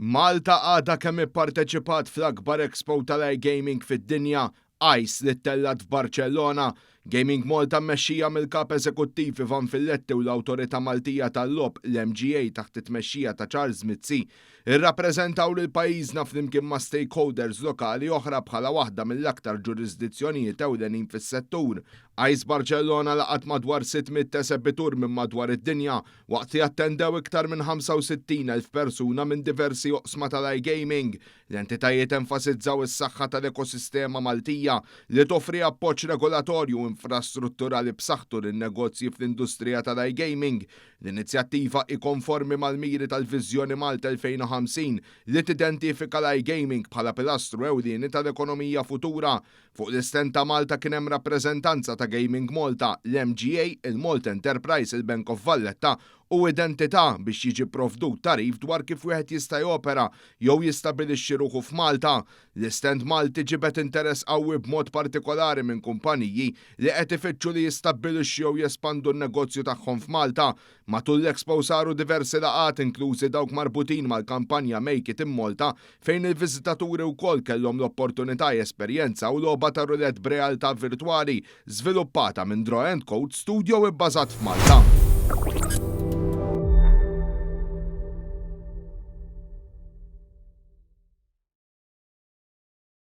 Malta għadha kemm ipparteċipat fl-akbar expo tal-iGaming fid-dinja, ICE, li ttellgħet f'Barċellona. Gaming Malta mmexxija mill-Kap Eżekuttiv Ivan Filletti u l-Awtorità Maltija tal-Logħob, l-MGA, taħt it-tmexxija ta' Charles Mizzi, irrappreżentaw lil pajjiżna flimkien ma' stakeholders lokali oħra bħala waħda mill-aktar ġurisdizzjonijiet ewlenin fis-settur. ICE Barċellona laqgħet madwar 600 esebitur minn madwar id-dinja waqt li attendew iktar minn 65,000 persuna minn diversi oqsma tal-iGaming. L-entitajiet enfasizzaw is-saħħa tal-ekosistema Maltija li toffri appoġġ regolatorju u infrastrutturali b'saħħtu lin-negozji fl-industrija tal-iGaming. L-inizjattiva hi konformi mal-miri tal-Viżjoni Malta 2050 li tidentifika l-iGaming bħala pilastru ewlieni tal-ekonomija futura. Fuq l-istand ta' Malta kien hemm rappreżentanza ta' Gaming Malta, l-MGA, il-Malta Enterprise, il-Bank of Valletta u Identità biex jiġi pprovdut tagħrif dwar kif wieħed jista' jopera jew jistabilixxi ruħu f'Malta. L-istand Malti ġibed interess qawwi b'mod partikolari minn kumpaniji li qed ifittxu li jistabbilixxu jew jespandu n-negozju tagħhom f'Malta. Matul l-Expo saru diversi laqgħat inklużi dawk marbutin mal-kampanja Make It in Malta fejn il-viżitaturi wkoll kellhom l-opportunità jesperjenzaw logħba ta' roulette b'realtà virtwali żviluppata minn Draw and Code Studio ibbażat f'Malta.